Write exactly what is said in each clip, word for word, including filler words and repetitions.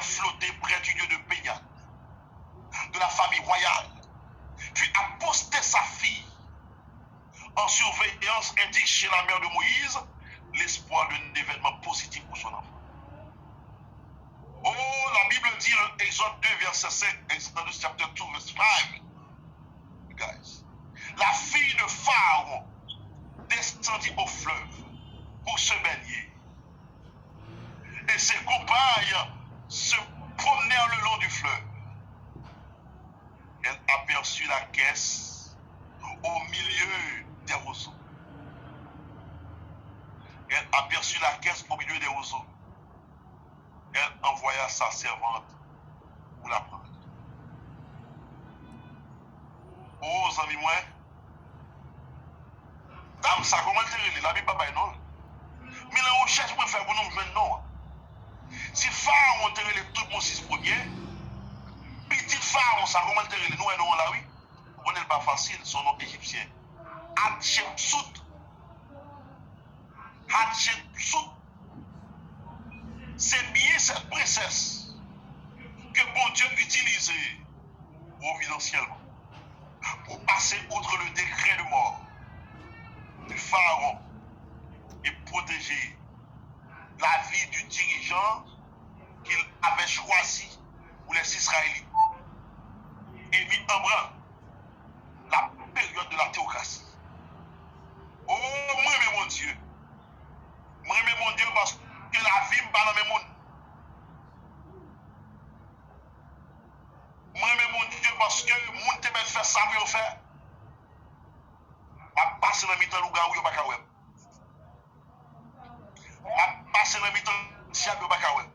flotter près du lieu de baignade de la famille royale, puis à poster sa fille en surveillance indique chez la mère de Moïse l'espoir d'un événement positif pour son enfant. Oh, la Bible dit en Exode deux, verset cinq, Exodus chapter two, verse five, you guys. La fille de Pharaon descendit au fleuve pour se baigner. Et ses compagnes se promenèrent le long du fleuve. Elle aperçut la caisse au milieu des roseaux. Elle aperçut la caisse au milieu des roseaux. Elle envoya sa servante pour la prendre. Oh, zanmi mwen, dam sa, kòman l te rele? Labib pa bay non l. Men nan rechèch mwen fè pou nou, m jwenn non an. Si Farawon te rele Toutbonsis Premye, pitit Farawon sa, kòman l te rele? Nou wè non an la, wi. Ou konnen l pa fasil, se yon non ejipsyen. Hatshepsut. Hatshepsut, c'est bien cette princesse que Bondye itilize providansyèlman pour passer outre le décret de mort de Pharaon et protéger la vie du dirigeant qu'il avait choisi pour les Israélites et mis en branle la période de la théocratie. Oh, mwen renmen Bondye. Mwen renmen Bondye paske lavi m pa nan men moun. Mwen renmen Bondye paske moun te mèt fè sa pou yo fè. M ap pase nan mitan lougawou, yo pa ka wè m. M ap pase nan mitan dyab, yo pa ka wè m.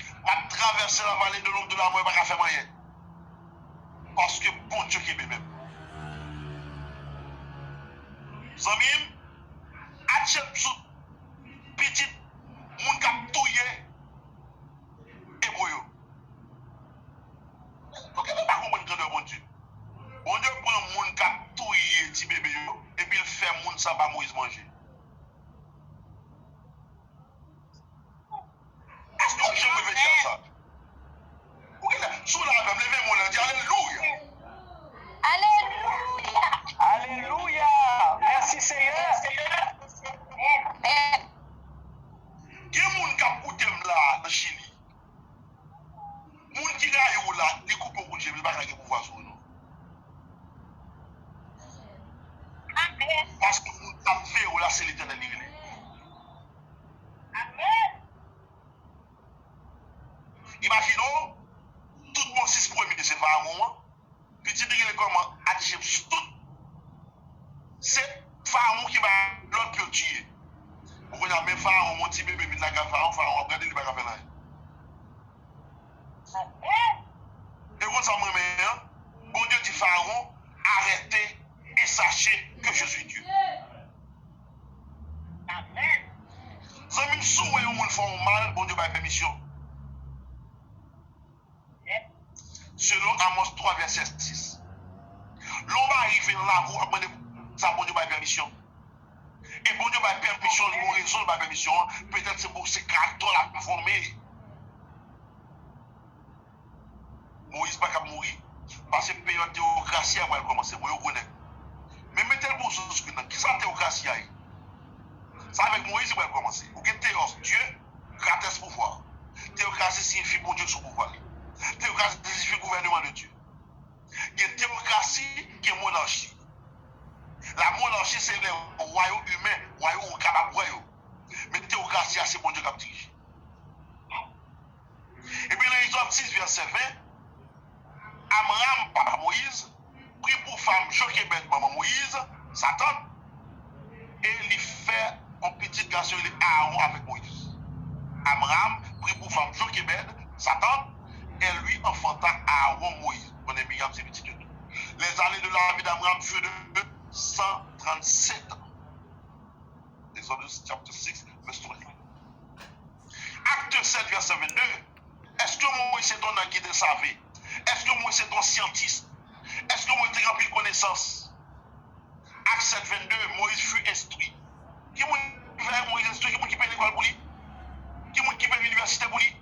M ap travèse la vallée de l'ombre de la mort, yo pa ka fè m anyen. Paske Bondye kenbe men m. Zanmi m, Hatshepsut, pitit moun k ap touye Ebre yo. Paske nou pa konprann grandè Bondye. Bondye pran moun k ap touye ti bebe yo, epi l fè moun sa ba Moyiz manje. Èske w janm reflechi a sa? Ou genlè, si w la avè m, leve men w la, di alelouya. Alelouya! Alelouya! Mèsi, Senyè! Amèn. Gen moun k ap koute m la nan Chili. Moun ki rayi w la, li koupe w kout je, men li pa ka gen pouvwa sou ou, non. Amèn. Paske moun k ap veye w la, se Letènèl li rele. Amèn. Imajine w, Toutbonsis Premye se Farawon an, pitit li rele kòman? Hatshepsut. Se Farawon ki bay lòd pou yo tiye. Ou konnen, men Farawon, yon ti bebe vin lage a Farawon, Farawon ap gade, li pa ka fè l anyen. E konn sa m renmen an? Bondye di Farawon, arrêtez et sachez que je suis Dieu. Amèn. Zanmi m, si w wè yon moun fè w mal, Bondye bay pèmisyon. Selon Amos twa, vèsè sis. Lè w pa rive nan lavi w, w ap mande sa, Bondye bay pèmisyon. E Bondye bay pèmisyon, li gon rezon l bay pèmisyon an. Petèt se pou se karaktè w l ap fòme. Moyiz pa kab mouri, paske peryòd teyokrasi a pral kòmanse. Mwen, yo gwo nèg. Men mete l pou w sou screen nan. Kisa teyokrasi a ye? Se avèk Moyiz li pral kòmanse. Ou gen teyòs, Dye, gratis pouvwa. Teyokrasi siyifi Bondye sou pouvwa li. Teyokrasi siyifi gouvèneman de Dye. Gen teyokrasi, gen monarchi. La monarchi se lè wayòm imen, wayòm ou kapab wè yo. Men teyokrasi a se Bondye k ap dirije. Epi nan Egzòd sis, vèsè ven, Amram, papa Moyiz, pri pou fanm Jokebèd, manman Moyiz, sa tant, e li fè yon pitit gason rele Aawon avèk Moyiz. Amram pri pou fanm Jokebèd, sa tant, et lui enfanta Aaron Moïse. Ou konnen Miryam se pitit yo tou. Les années de la vie d'Amram furent de cent trente-sept ans. Exodus chapter six, verse twenty. Acte sept, verset vingt-deux. Èske Moyiz se t yon nèg ki te save? Èske Moyiz se t yon syantis? Èske Moyiz te gen anpil konesans? Acte sept, vingt-deux, Moïse fut instruit. Ki moun ki fè Moyiz enstwi? Ki moun ki peye lekòl pou li? Ki moun ki peye inivèsite pou li?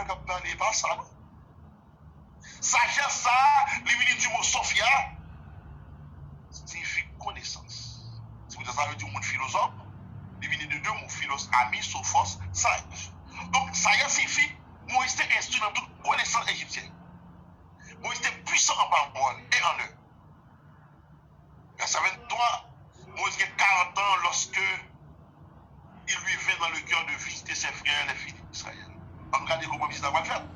k ap pale, e pa sa non. Sajès sa a, li vini di mo Sophia, siyifi konesans. Se poutèt sa yo di yon moun filozòf, li vini de de mo, philos, ami, sophos, saj. Donk, sajès siyifi Moyiz te enstwi nan tout konesans ejipsyèn. Moyiz te pwisan an pawòl e an èv. Vèsè venntwa, Moyiz gen karant an lorsque il lui vint dans le cœur de visiter ses frères, les fils d'Israël. Ann gade kòman vizit la pral fèt.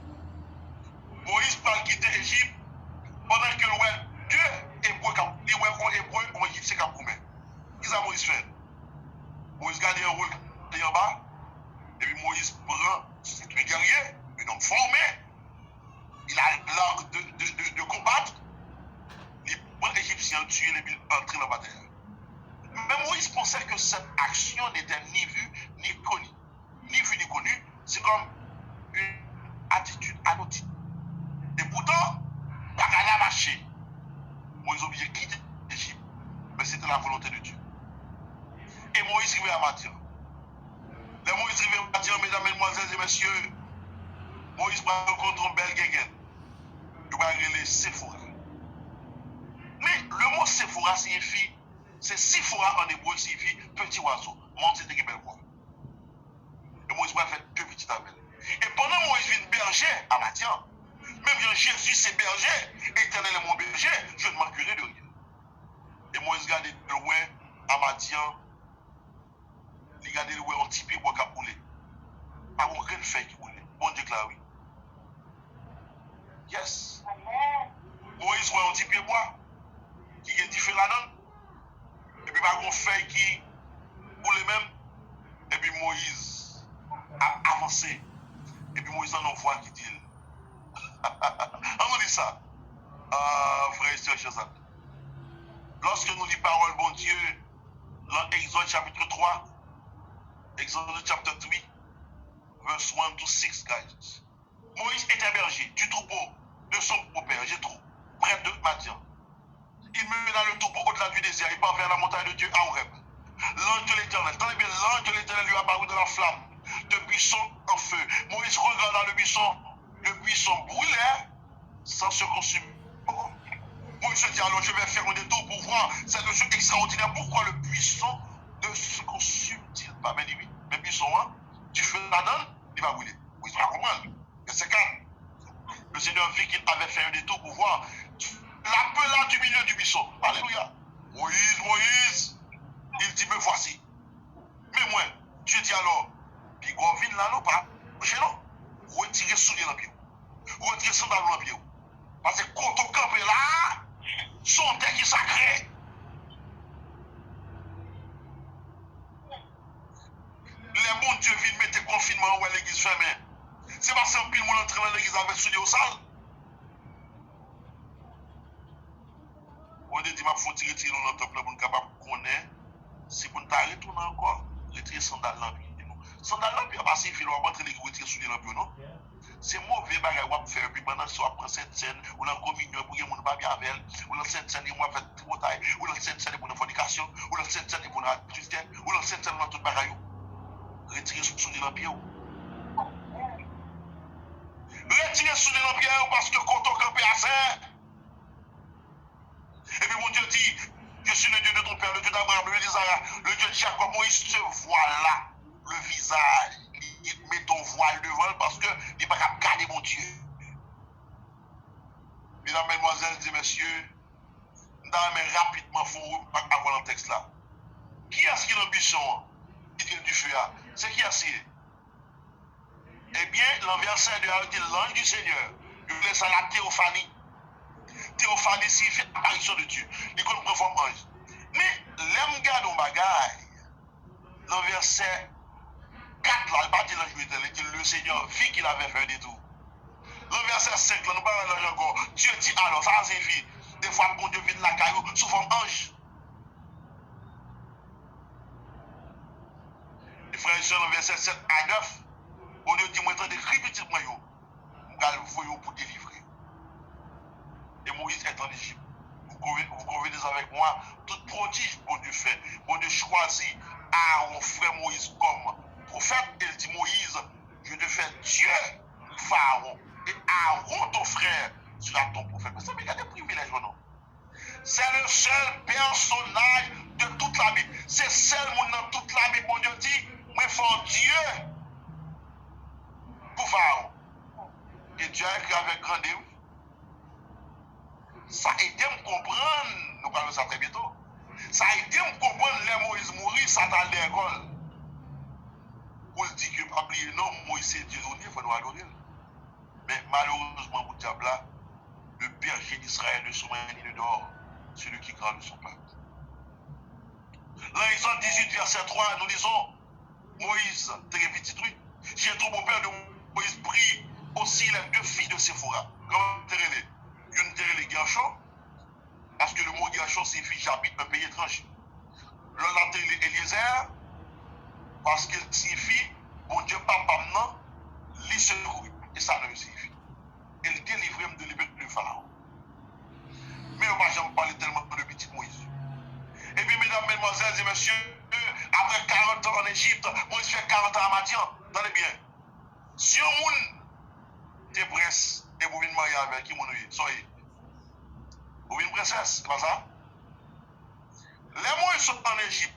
Moyiz pral kite Ejip pandan ke l wè de Ebre k ap, li wè yon Ebre, yon Ejipsyen k ap goumen. Kisa Moyiz fè? Moyiz gade anwo, gade anba, epi Moyiz pran, c'est un guerrier, un homme formé, il a l'art de, de, de, de combattre. Li pran Ejipsyen an, tiye l epi l antre nan batay la. Men Moyiz panse ke cette action n'était ni vue ni connue. Ni vue ni connue, c'est comme une attitude anodine. Et pourtant, bagay la mache. Moyiz oblije kite Ejip. Men se te la volonte de Dye. E Moyiz rive a Madyan. Lè Moyiz rive Madyan, medam, madmwazèl e mesye, Moyiz pral rankontre yon bèl gègèn. Yo pral rele Sefora. Men, le mo Sefora siyifi, se Sifora an ebre, siyifi peti wazo. Manman se te gen bèl vwa. E Moyiz pral fè de pitit avè l. E pandan Moyiz vin bèje a Madyan, menm jan Jezi se bèje, Etènèl est mon berger, je ne manquerai de rien. E Moyiz gade de lwen a Madyan, li gade, li wè yon ti pyebwa k ap boule. Pa gen yon grenn fèy ki boule. Bondye k la, wi. Yes. Moyiz wè yon ti pyebwa ki gen dife ladan l. Epi pa gen yon fèy ki boule menm. Epi Moyiz ap avanse. Epi Moyiz tande yon vwa ki di l, ann nou li sa. Ah, frè e sè, chè zanmi. Lòske nou li pawòl Bondye, nan Exode chapitre trois, Exode chapter three, verse one to six, guys. Moïse était berger du troupeau de son beau-père Jéthro, près de Madian. Il mena le troupeau au-delà du désert et part vers la montagne de Dieu à Horeb. L'ange de l'Éternel, tendez bien, l'ange de l'Éternel lui apparut dans la flamme de buisson en feu. Moïse regarda le buisson, le buisson brûlait sans se consumer. Oh. Moïse se dit alors, je vais faire un détour pour voir cette chose extraordinaire. Pourquoi le buisson ne se consume-t-il pas? Men li, men buisson an, dife ladan l, li pa brile. Moïse pa konprann. Vèsè kat. Le Seigneur vit qu'il avait fait un détour pour voir. L'appela du milieu du buisson. Alléluia. Moïse, Moïse, il dit, me voici. Men mwen, Dieu dit alors, pi gwo vin la non, pa pwoche non. Retire soulye nan pye w. Retire sandal ou nan pye w. Paske kote w kanpe la a, se yon tè ki sakre. Lè Bondye vin mete konfinman an, ou wè legliz fèmen. Se paske anpil moun antre nan legliz avèk soulye yo sal. Bondye di, m ap fè yon ti retire nou nan tanp lan pou n kapab konnen si pou n ta retounen ankò, retire sandal nan pye nou. Sandal nan pye a pa siyifi lè w ap antre legliz, retire soulye nan pye w, non. Se move bagay w ap fè, epi pandan se w ap pran sentsèn, ou nan kominyon, epi gen moun w pa byen avè l, ou nan sentsèn, gen moun w ap fè tripotay, ou nan sentsèn, epi ou nan fònikasyon, ou nan sentsèn, epi ou nan adiltè, ou nan sentsèn, ou nan tout bagay yo. Retire soulye nan pye w. Retire soulye nan pye w, paske kote w kanpe a, sè. Epi Bondye di, je suis le Dieu de ton père, le Dieu d'Abraham, le Dieu d'Isaac, le Dieu de Jacob. Moïse se voila le visage. Li mete yon vwal devan l paske li pa kab gade Bondye. Medam, madmwazèl e mesye, m ta renmen rapidman fè yon remak avan nan tèks la. Kiyès ki nan buisson an? Ki te dife a? Se kiyès li ye? Ebyen, nan vèsè de a, yo di l'ange du Seigneur. Yo rele sa la théophanie. Théophanie siyifi apparition de Dieu. Li konn pran fòm anj. Men, lè m gade yon bagay, nan vèsè kat la, li pa di l'ange de l'Éternel, li di le Seigneur vit qu'il avait fait un détour. Nan vèsè senk la, nou pa wè l'ange ankò. Dieu dit alors, sa siyifi, defwa Bondye vin lakay ou sou fòm anj. E frè e sè, nan vèsè sèt a nèf, Bondye di, mwen tande kri pitit mwen yo, m pral voye w pou delivre. Et Moïse est en Égypte. Vous convenez, vous convenez avec moi, tout prodij Bondye fè. Bondye chwazi Aaron, frè Moïse, kòm pwofèt, e l di Moïse, je te fais Dieu Pharaon, et Aaron ton frère sera ton prophète. Mezanmi, gade privilèj, non. C'est le seul personnage de toute la Bible. Se sèl moun nan tout la Bib, Bondye di, mwen fè w Dye pou Pharaon. Et Dieu a écrit avec grand D, wi. Sa ede m konprann, nou pral wè sa trè byento. Sa ede m konprann lè Moyiz mouri, Satan al dèyè kò l. Pou l di ke pa bliye non, Moyiz se Dye nou ye, fò nou adore l. Men malerezman pou dyab la, le berger d'Israël ne sommeille ni ne dort, celui qui garde son peuple. Nan Egzòd dizuit, vèsè twa, nou lizon, Moyiz te gen pitit, wi. Jetro, beau-père de Moïse, prit aussi les deux filles de Séphora. Kòman te rele? Youn te rele Gèchon, paske le mot Gèchon siyifi j'habite un pays étranger. Lòt la te rele Eliezer, paske l siyifi Bondye papa m nan, li sekouri m. E sa non yo siyifi. E l delivre m de lepe de Farawon. Men yo pa janm pale tèlman de pitit Moyiz yo. Epi, medam, medmwazèl e mesye, apre karant an an Ejip, Moyiz fè karant an a Madyan. Tande byen. Si yon moun te prens epi w vin marye avè l, ki moun ou ye? Sa w ye? Ou vin prensès, se pa sa? Lè Moyiz sot an Ejip,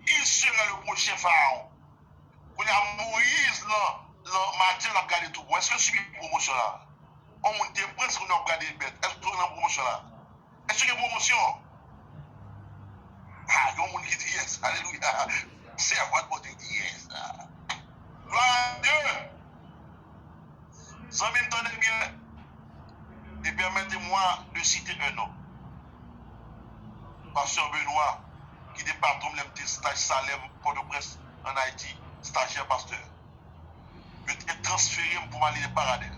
il serait le prochain Pharaon. Kounye a, Moyiz nan, nan Madyan, l ap gade twoupo. Èske l sibi pwomosyon la? Yon moun te prens, kounye a w ap gade bèt. Èske w nan pwomosyon la? Èske gen pwomosyon? Ah, yon moun ki di yes. Alelouya. Sèvant Bondye di yes. Glwa a Dye. Zanmi m, tande byen. Et permettez-moi de citer un nom. Pastè Benoît, ki te patwon m lè m te staj Salem, Pòtoprens, ann Ayiti, stajyè pastè. Yo te transfere m pou m ale Baradè.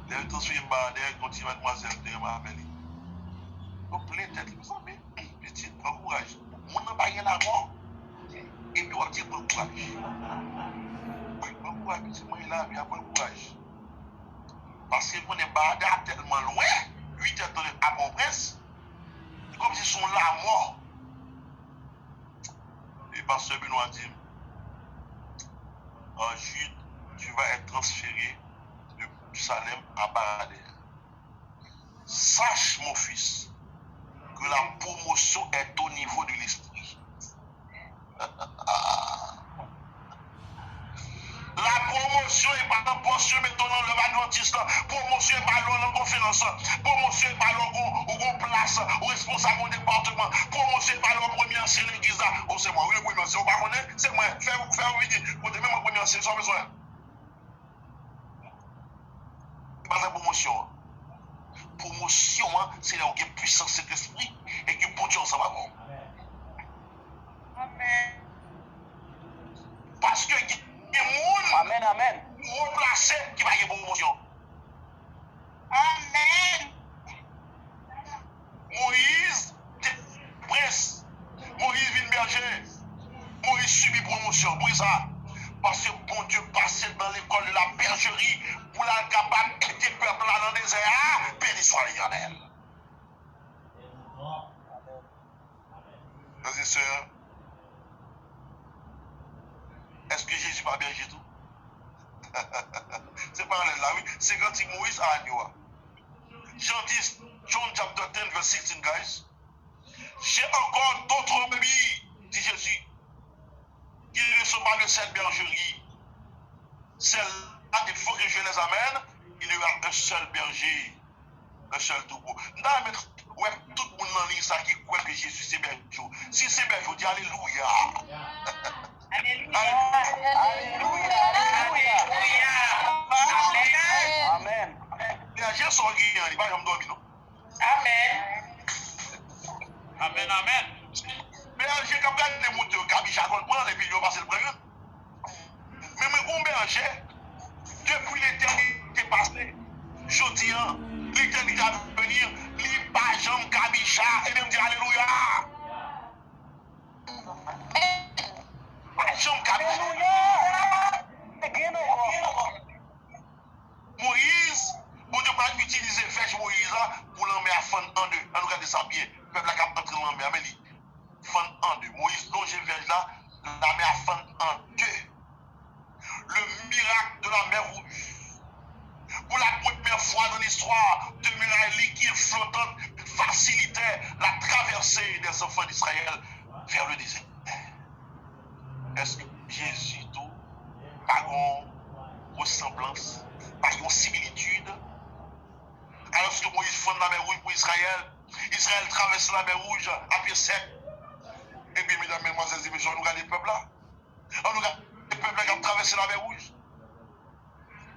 Lè yo transfere m Baradè, gen yon ti madmwazèl m te renmen avè li. Yo plen tèt li, mezanmi. Pitit, pran kouraj. Moun nan pa gen lamò. Epi w ap di pran kouraj. Pran kouraj, pitit mwen, lavi a, pran kouraj. Paske konnen Baradè a tèlman lwen, uit è tan de a Pòtoprens, se kòmsi se yon lamò. E pastè Benoît di m, en juillet, tu vas être transféré de Salem à Baradè. Sache, mon fils, que la promotion est au niveau de l'esprit. La pwomosyon e pa nan pòs yo mete w nan lèv advantis lan. Pwomosyon e pa lè w nan konferans lan. Pwomosyon e pa lè w gon, ou gon plas, ou responsab yon depatman. Pwomosyon e pa lè w premye ansyen legliz la. O, se mwen, wi, le premye ansyen. Ou pa konnen? Se mwen. Fè, fè yo vini. Kote, men mwen premye ansyen, sa w bezwen? Se pa sa pwomosyon an. Pwomosyon an, se lè w gen pwisans Sentespri e ke Bondye ansanm avè w. Amèn. Paske gen, gen moun, amèn, amèn, ou wo plase ki pa gen pwomosyon. Amèn. Moyiz te prens. Moyiz vin bèje. Moyiz sibi pwomosyon. Poukisa? Paske Bondye pase l nan lekòl de la bèjeri pou l al kapab ede pèp la nan dezè a. Beni swa Letènèl. Frè e sè, èske Jezi pa bèje tou? Se paralèl la, wi. Se kantik Moyiz a agno a. Jean dix, John chapter ten, verse sixteen, guys. J'ai encore d'autres brebis, dit Jésus, qui ne sont pas de cette bergerie. Celles-là, il faut que je les amène. Il y aura un seul berger, un seul troupeau. M ta renmen wè tout moun nan liy sa ki kwè ke Jezi se bèje w. Si se bèje w, di alelouya. Alelouya. Alelouya. Alelouya. Amèn. Amèn. Bèje sa w genyen an, li pa janm dòmi, non. Amèn. Amèn, amèn. Bèje k ap gade moun yo, kabicha konn pran l, epi yo pase l pran youn. Men mwen gon bèje, depi letènite pase, jodi an, letènite a vini, li pa janm kabicha, ebyen m di alelouya. Pa janm kabicha. Moyiz, Bondye pral itilize vèj Moyiz la pou lanmè a fann an de. Ann nou gade sa byen. Pèp la k ap antre nan lanmè a, men li fann an de. Moyiz lonje vèj la, lanmè a fann an de. Le miracle poussée des enfants d'Israël vers le désert. Èske Jezi tou pa gen yon resanblans, pa gen yon similitid? Alòske Moyiz fann Lamè Wouj pou Izrayèl, Izrayèl travèse Lamè Wouj a pye sèk. Ebyen, medam, medmwazèl e mesye, ann nou gade pèp la. Ann nou gade pèp la k ap travèse Lamè Wouj.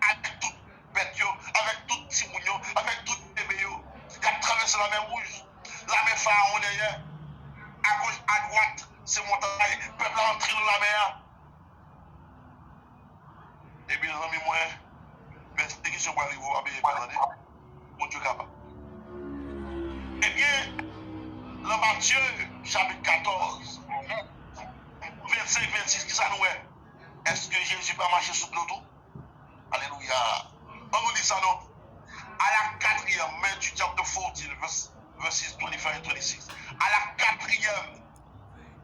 Avèk tout bèt yo, avèk tout timoun yo, avèk tout bebe yo. Y ap travèse Lamè Wouj. Lame Farawon dèyè. Agoch, adwat, se montay. Pèp la antre nan lamè a. Ebyen, zanmi mwen, pèsekisyon pral rive w, pa bliye, pa tande. Bondye kapab. Ebyen, nan Matye, chapit katòz, vennsenk, vennsis, kisa nou wè? Èske Jezi pa mache sou dlo tou? Alelouya. Ann nou li sa non. À la quatrième, Matthew chapter fourteen, verse, verses twenty-five and twenty-six. À la quatrième,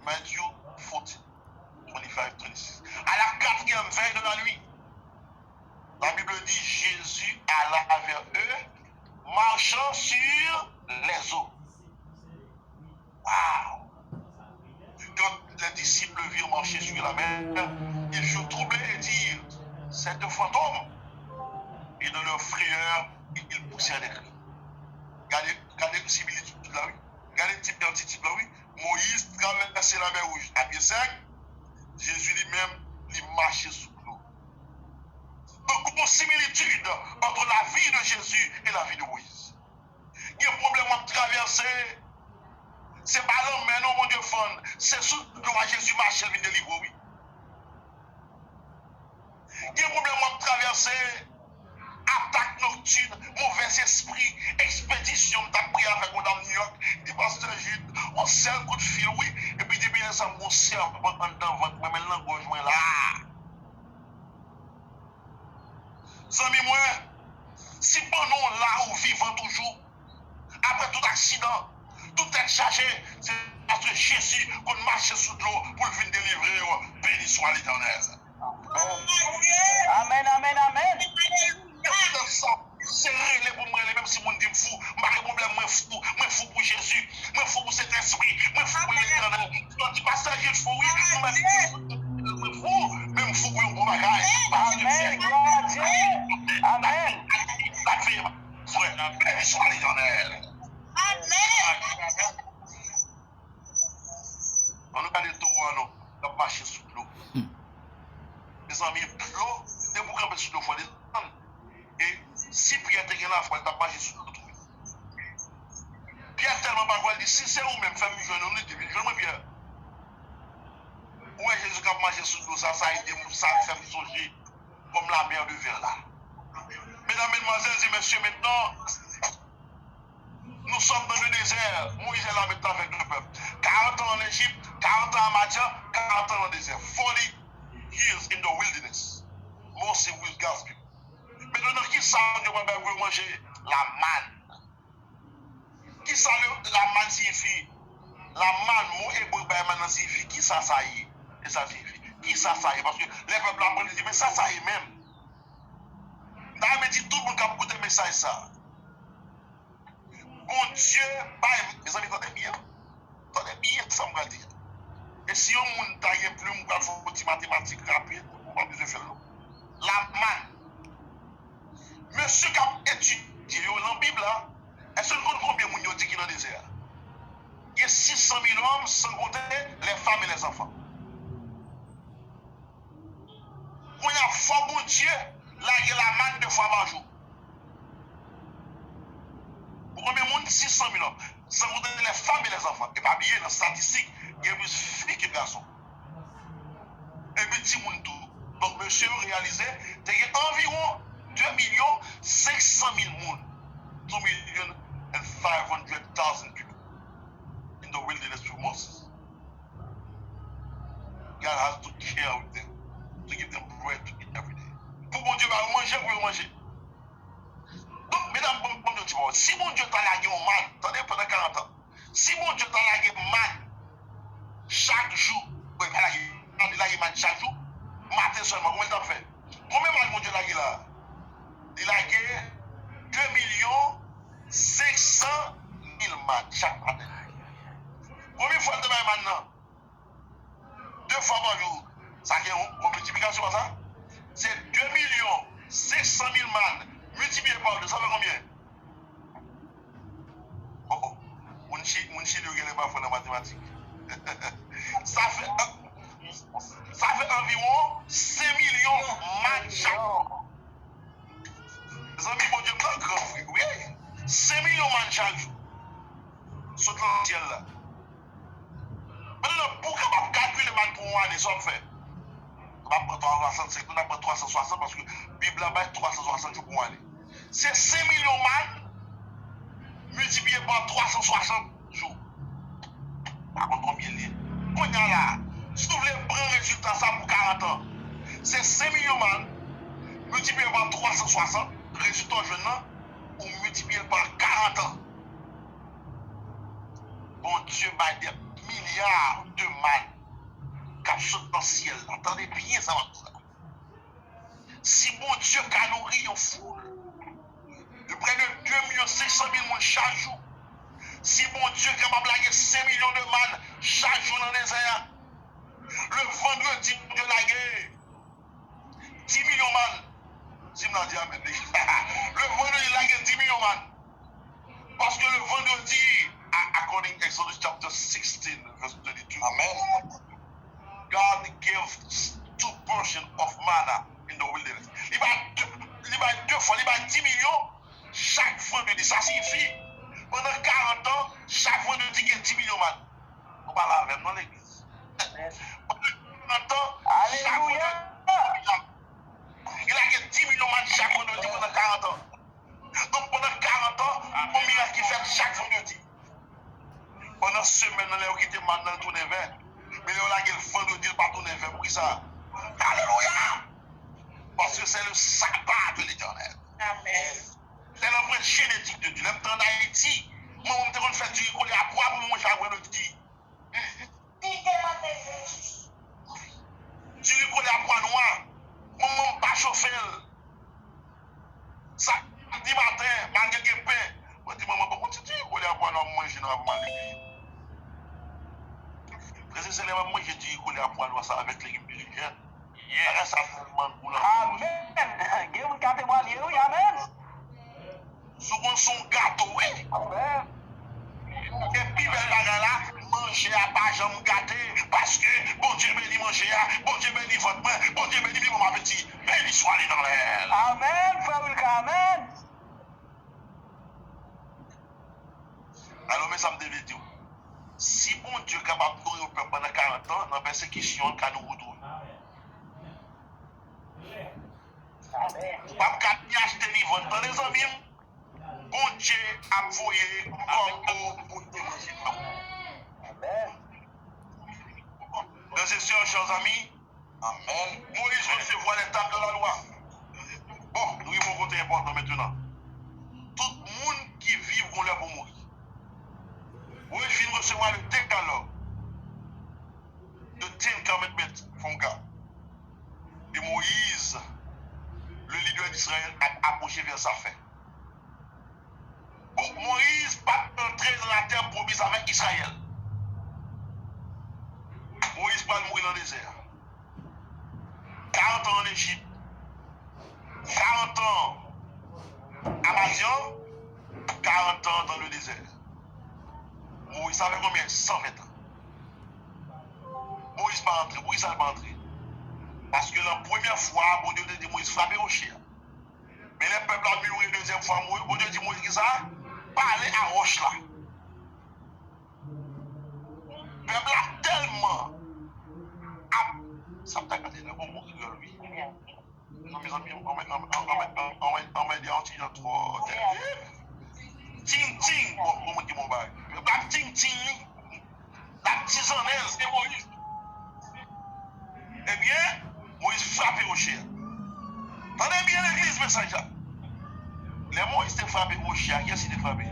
Matthew fourteen, twenty-five, twenty-six. À la quatrième veille de la nuit, la Bible dit, Jésus alla vers eux, marchant sur les eaux. Waouh! Quand les disciples virent marcher sur la mer, ils furent troublés et dirent, c'est un fantôme. Et dans leur frayeur, ils poussèrent des cris. Gade, gade similitid la, wi. Gade tip, tip la, wi. Moyiz travèse Lamè Wouj a pye sèk. Jezi li menm, li mache sou dlo. Donk, gon similitid ant lavi de Jezi e lavi de Moyiz. Gen pwoblèm w ap travèse, se pa lanmè non Bondye fann, se sou dlo a Jezi mache l vin delivre w, wi. Gen pwoblèm w ap travèse, atak noktin, movèzespri, ekspedisyon. M t ap priye avèk yon dam New York, li di, Pastè Jude, yon sèl kout fil, wi, epi depi lè sa m gon sèpan anndan vant mwen, men l nan gòj mwen la. Zanmi mwen, si panno w la, ou vivan toujou, apre tout aksidan, tout tèt chaje, se paske Jezi konn mache sou dlo pou l vin delivre w. Béni soit l'Éternel. Amèn, amèn, amèn. Se rele pou mwen rele, menm si moun di m fou, m pa gen pwoblèm, mwen fou, mwen fou pou Jezi, mwen fou pou Sentespri, mwen fou pou Letènèl. Yo di, Pastè Jude fou, wi, mwen fou, men m fou pou yon bon bagay. Amèn, glwa a Dye. Amèn. Frè, beni swa Letènèl. Amèn. Ann nou gade towo a non, l ap mache sou dlo. Mezanmi, dlo, depi w kanpe sou dlo, fò w desann. E si Pyè te gen lafwa, li t ap mache sou dlo tou. Pyè tèlman pa kwè, li di, si se ou menm, fè m jwenn ou, li di, vin jwenn mwen, Pyè. Ou wè Jezi k ap mache sou dlo sa, sa ede m, sa fè m sonje kòm la mer devient là. Medam, medmwazèl e mesye, mentnan, nous sommes dans le désert. Moïse est là maintenant avec le peuple. Quarante ans en Égypte, quarante ans à Madian, quarante ans dans le désert. Forty years in the wilderness. Moses will gasp you. Mentnan, nan ki sa Bondye pral bay pou yo manje? Lamann. Ki sa le, lamann siyifi? Lamann, mo ebre bay mann nan siyifi ki sa sa ye. E sa siyifi ki sa sa ye. Paske lè pèp la aprann, li di, men sa sa ye menm. M ta renmen di tout moun k ap koute mesaj sa. Bondye bay, mezanmi, tande byen. Tande byen sa m pral di a. E si yon moun ta gen plim, m pral fè yon ti matematik rapid, ou pa bezwen fè l non. Lamann. Mesye k ap etidye yo nan Bib la, èske nou konn konbyen moun yo di ki nan dezè a? Gen sis san mil òm, san konte les femmes et les enfants. Kounye a, fò Bondye lage lamann de fwa pa jou. Pou konbyen moun? Sis san mil òm. San konte les femmes et les enfants. E pa bliye, nan statistik, gen plis fi ke gason. Epi timoun tou. Donk, mesye yo reyalize, te gen anviwon de milyon senk san mil moun. Two million and five hundred thousand people in the wilderness with Moses. God has to care with them, to give them bread to eat every day. Pou Bondye ba yo manje, pou yo manje. Donk, medam, bon, bon, Bondye di, bon, si Bondye ta lage yon mann, tande, pandan karant an, si Bondye ta lage mann chak jou, bon, li pa lage mann, li lage mann chak jou, maten sèlman, kòman li t ap fè? Konbyen mann Bondye lage la? Li lage de milyon senk san mil mann chak maten. Chili yo genlè pa fò nan matematik. Sa fè, sa fè anviwon senk milyon màn chak jou. Mezanmi, Bondye m nan gran, vre, wi. Senk milyon màn chak jou sot nan syèl la. Mentnan, pou w kapab kalkile màn pou yon ane, sa w ap fè? N ap pran twa san swasannsenk, nou, n ap pran twa san swasant, paske Bib la bay twa san swasant jou pou yon ane. Se senk milyon màn miltipliye pa twa san swasant jou. Pa konn konbyen l ye. Kounye a la, si w vle pran rezilta sa pou karant an, se senk milyon màn miltipliye pa twa san swasant, rezilta w jwenn nan, ou miltipliye l pa karant an. Bondye bay dè milya de màn k ap sot nan syèl la. Tande byen sa m ap di la. Si Bondye ka nouri yon foul de prè de de milyon senk san mil moun chak jou, si Bondye kapab lage senk milyon de màn chak jou nan dezè a, le vandredi Bondye lage dis milyon màn. Si m la di amèn, wi. Le vandredi lage dis milyon màn. Paske le vandredi, a- according Exodus chapter sixteen, verse twenty-two, amen, God gave two portion of manna in the wilderness. Li bay de, li bay de fwa, li bay dis milyon chak vandredi. Sa siyifi, pandan karant an, chak vandredi gen dis milyon màn. Nou pale avè m non, legliz. Pandan karant an, chak vandredi, li lage dis milyon màn chak vandredi pandan karant an. Donk, pandan karant an, gon mirak ki fèt chak vandredi. Pandan semèn nan, lè yo kite màn nan, li tounen vè. Men lè yo lage l vandredi, li pa tounen vè. Poukisa? Alelouya! Parce que c'est le sabbat de l'Éternel. Amen. C'est l'empreinte génétique de Dieu. Lè m te ann Ayiti, manman m te konn fè diri kole a pwa pou mwen chak vandredi. Diri kole a pwa nwa, manman m pa chofe l. Samdi maten, malgre gen pen, mwen di manman, ban m yon ti diri kole a pwa nwa m manje nan avan m al legliz. Frè e sè, lè m ap manje diri kole a pwa nwa sa avèk legim pirijèn, bagay sa tèlman gou nan bouch. Amèn. Gen moun k ap temwanye, wi, amèn. Sou konn se yon gato, wi. Amèn. E pi bèl bagay la, manje a pa janm gate, paske Bondye beni manje a, Bondye beni vant mwen, Bondye beni pi bon apeti. Beni swa Letènèl. Amèn, frè Wilka, amèn. Alò, men sa m te vle di w. Si Bondye kapab nouri yon pèp pandan karant an, nan pèsekisyon, l ka nouri w tou. Ou p ap ka ni achte ni vann. Tande, zanmi m, Bondye ap voye kòbo pou l te manje pa w. Frè e sè, chè zanmi, Moyiz resevwa lè tab de la lwa. Bon, nou rive yon kote enpòtan mentnan. Tout moun ki viv gon lè pou mouri. Moyiz fin resevwa le dekalòg. The Ten Commandments from God. E Moyiz, le lidè d Izrayèl, ap apwoche vè sa fen. Bon, Moyiz pa t antre nan latè pwomiz avèk Izrayèl. Moyiz pral mouri nan dezè a. Karant an ann Ejip, karant an a Madyan, karant an dans le désert. Moyiz, sa fè konbyen? San ven tan. Moyiz pa antre. Poukisa l pa antre? Paske nan premyè fwa a, Bondye te di Moyiz frape woche a. Men lè pèp la mimre dezyèm fwa, Mo- Bondye di Moyiz kisa? Pale a wòch la. Pèp la tèlman ap, sa m ta gade la, bon, bon, kreyòl, wi. Non, mezanmi, anmè- anmè- anmè- anmè- anmède a yon ti jan twò tèlif. Ting, ting, bon, bon, moun ki bon bagay. Pèp la ap ting, ting, li. L ap tizannen l, se Moyiz. Ebyen, Moyiz frape woche a. Tande byen, legliz, mesaj la. Lè Moyiz te frape woche a, kiyès li te frape?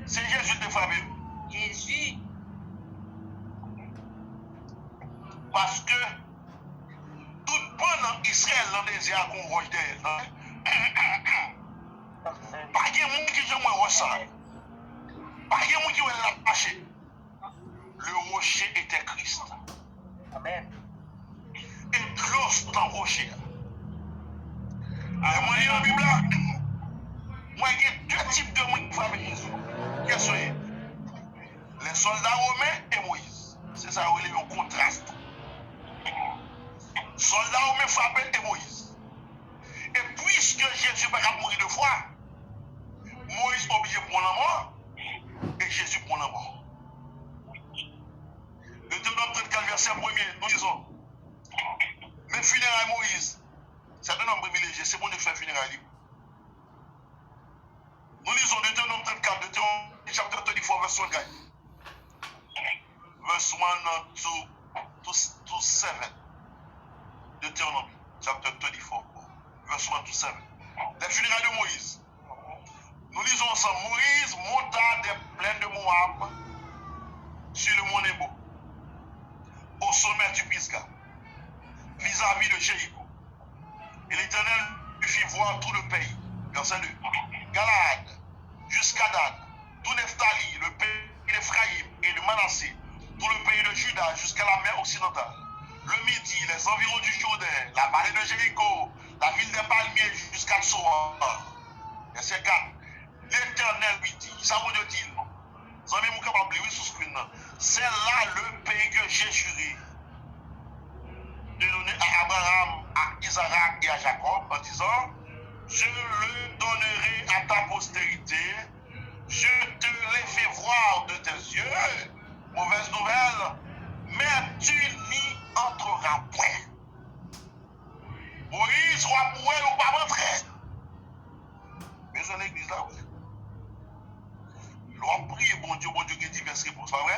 Se Jezi l te frape. Jezi. Paske tout pandan Izrayèl nan dezè a gon wòch dèyè l. Pa gen moun ki janm wè wòch sa. Pa gen moun ki wè l ap mache. Le rocher était Christ. Amèn. E dlo sot nan woche a. Lè mwen li nan Bib la, mwen gen de tip de moun ki frape Jezi. kèsyon ye. Lè sòlda women e Moyiz. Se sa yo rele yon kontras tou. Sòlda women frape e Moyiz. E piske Jezi pa ka mouri de fwa, Moyiz oblije pran lanmò e Jezi pran lanmò. Detewonòm trannkat, vèsè premye, nou li sa. Men fineray Moyiz. Se te yon nonm privilejye, se Bondye ki fè fineray li. Nou li sa, Detewonòm trannkat, Deuteronomy chapter thirty-four, verse one, guys. Verse one to, to, to seven. Deuteronomy chapter thirty-four, verse one to seven. Les funérailles de Moïse. Nous lisons ensemble. Moïse monta des plaines de Moab sur le mont Nebo, au sommet du Pisga, vis-à-vis de Jéricho. Et l'Éternel lui fit voir tout le pays. Verset deux. Galaad, jusqu'à Dan, tout Nephtalie, le pays d'Éphraïm et de Manassé, tout le pays de Juda jusqu'à la mer occidentale, le Midi, les environs du Jourdain, la vallée de Jéricho, la ville des palmiers jusqu'à Tsoar. Verset quatre. L'Éternel lui dit, sa Bondye di l, zanmi m, ou kapab li wi sou screen nan. C'est là le pays que j'ai juré de donner à Abraham, à Isaac et à Jacob, en disant, je le donnerai à ta postérité, je te l'ai fait voir de tes yeux. Mauvaise nouvelle, mais tu n'y entreras point. Moyiz, w ap wè l, ou p ap antre. Bezwen legliz la, wi. Lè w ap priye Bondye, Bondye gen divès repons, pa vre?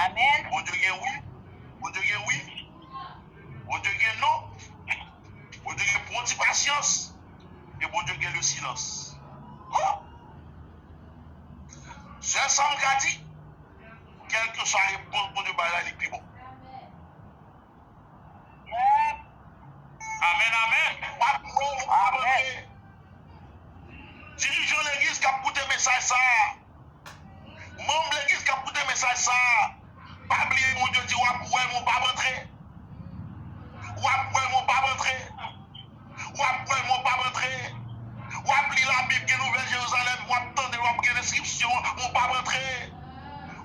Amèn. Bondye gen wi, Bondye gen wi, Bondye gen non, Bondye gen pwonti pasyans, e Bondye gen le silans. Oh! Sèl sa m ka di, kèlkeswa repons Bondye bay la, li pi bon. Amèn, amèn. W ap wè l, w ap antre. Dirijan legliz k ap koute mesaj sa a, manm legliz k ap koute mesaj sa a, pa bliye Bondye di w ap wè l, men w p ap antre. W ap wè l, men w p ap antre. W ap wè l, men w p ap antre. W ap li Labib, gen Nouvèl Jerizalèm, w ap tande l, w ap gen deskripsyon, men w p ap antre.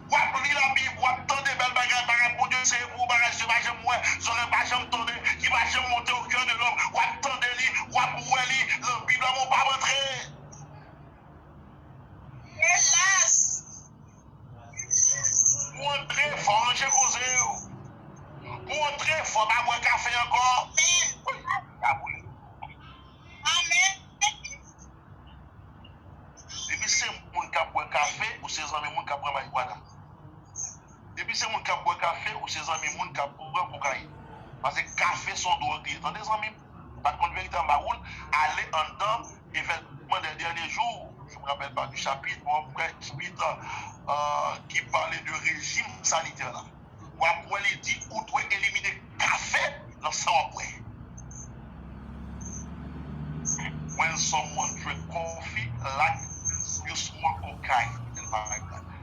W ap li Labib, w ap tande bèl bagay, bagay Bondye sere pou ou, bagay zye pa janm wè, zòrèy pa janm tande, ki pa janm monte au cœur de l'homme. W ap tande li, w ap wè li nan Bib la, men w p ap antre. Elas! Pou w antre, fò w ranje koze yo. Pou w antre, fò w pa bwè kafe ankò. Amèn. Amèn. Depi se moun k ap bwè kafe, ou se zanmi moun k ap bwè marijuana. Depi se moun k ap bwè kafe, ou se zanmi moun k ap bwè kokayin. Paske kafe se yon dwòg li ye, tande zanmi m. Ou pa t konn verite anba woul, ale anndan Événements des derniers jours, je me rappelle pas du chapitre, bon, après, chapitre euh, qui parlait de régime sanitaire là. W ap wè li di ou dwe elimine kafe nan sa w ap bwè. When someone drink coffee like you smoke cocaine and marijuana.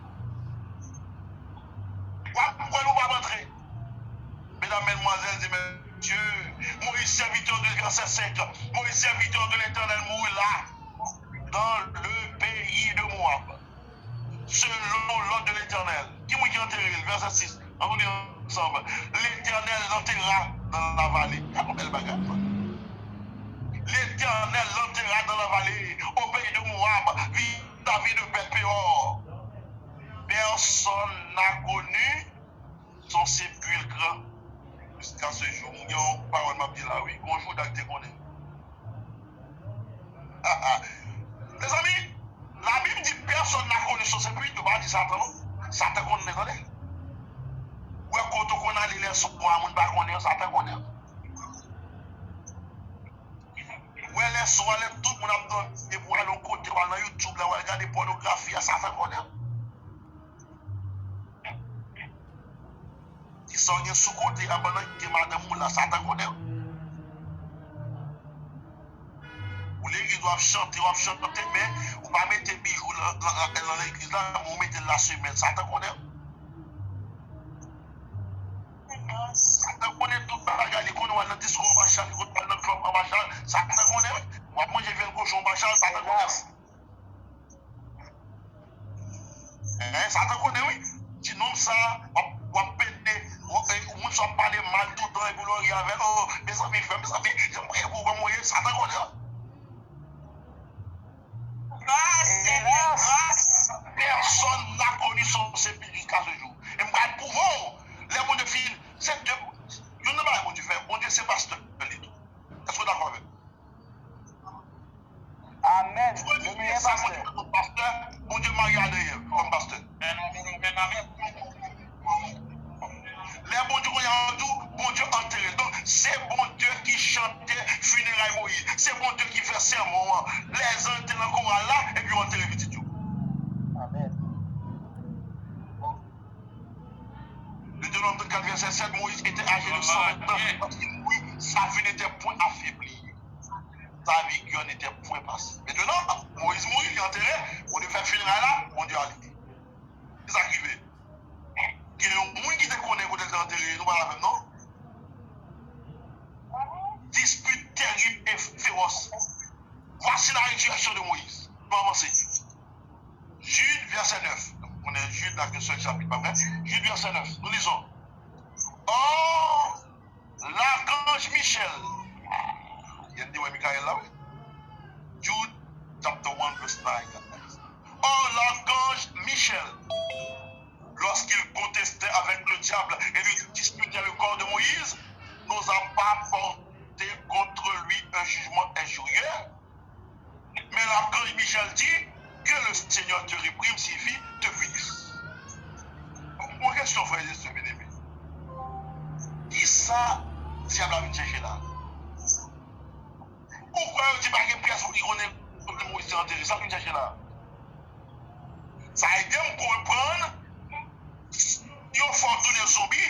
W ap wè l ou p ap antre. Mesdames, mesdemoiselles et messieurs, Moïse, serviteur de, verset cinq, Moïse, serviteur de l'Éternel, mourut là, dans le pays de Moab, selon l'ordre de l'Éternel. Ki moun ki antere l? Verset six. Ann nou li ansanm. L'Éternel l'enterra dans la vallée. Gade yon bèl bagay. L'Éternel l'enterra dans la vallée, au pays de Moab, vis-à-vis de Beth-Péor. Personne n'a connu son sépulcre jusqu'à ce jour. M gen yon pawòl m ap di la, wi. Gon jou dat te konnen. Mezanmi, Labib di, personne n'a connu son sépulcre. Yo pa di Satan, non. Satan konnen, tande. Ou wè kote w konn ale lè swa, moun pa konnen, Satan konnen. Ou wè lè swa, lè tout moun ap dòmi, epi w al yon kote, w al nan YouTube la, w al gade pònografi a, Satan konnen. Kisa w gen sou kote a pandan ke madanm ou la, Satan konnen. Ou legliz, w ap chante, w ap chante, men ou pa mete bijou nan, nan, nan, nan legliz la, men ou mete l la semèn, Satan konnen. Satan konnen tout bagay, li konnen w al nan disko anba chal, li konnen w al nan club anba chal, Satan konnen. W ap manje vyèl kochon anba chal, Satan konnen. Hein, Satan konnen wi. Ti nonm sa, w ap, w ap pede, w ap, eh, moun sa w ap pale mal toutan epi w ri avè l. Oh, mezanmi, frè, mezanmi, jan m priye pou ou kòman w ye, Satan konnen. Personne n'a connu son sépulcre jusqu'à ce jour. E m pral pwouve w, lè Bondye fin, se de, youn nan bagay Bondye fè, Bondye se pastè li tou. Èske w dakò avè m? Amèn. Premye sa Bondye fè kòm pastè, Bondye marye Adan e Èv kòm pastè. Amèn, amèn, amèn, amèn. Lè Bondye konnen an di w, Bondye antere l. Donk, se Bondye ki chante fineray Moyiz. Se Bondye ki fè sèmon an. Lèzanj te nan koral la, epi yo antere pitit yo. Amèn. Deutéronome trente-quatre, verset sept, Moïse était âgé de cent vingt ans lorsqu'il mourut, sa vie n'était point affaiblie. Sa vi Giyòn n'était point passée. Maintenant, Moïse mouri, li antere, Bondye fè fineray la, Bondye ale. Kisa k rive? Gen yon moun ki te konnen kote l te antere, nou pa la menm non. Dispute terrible et féroce. Voici la résurrection de Moïse. Nou avanse. Jid, vèsè nèf. Donk, nou konnen Jid la gen sèl chapit, pa vre? Jid, vèsè nèf. Nou li sa. Or, l'archange Michel. Gen de wè Mikayèl la, wi. Jude chapter one, verse nine. Or, l'archange Michel, lorsqu'il contestait avec le diable et lui disputait le corps de Moïse, n'osa pas porter contre lui un jugement injurieux. Mais l'archange Michel dit, que le Seigneur te réprime signifie te punisse. Bon, kesyon, frè e sè byeneme. Kisa dyab la vin chèche la? Ou kwè yo di pa gen pyès moun ki konnen kote Moyiz te antere? Sa l vin chèche la? Sa ede m konprann yo fè w tounen zonbi.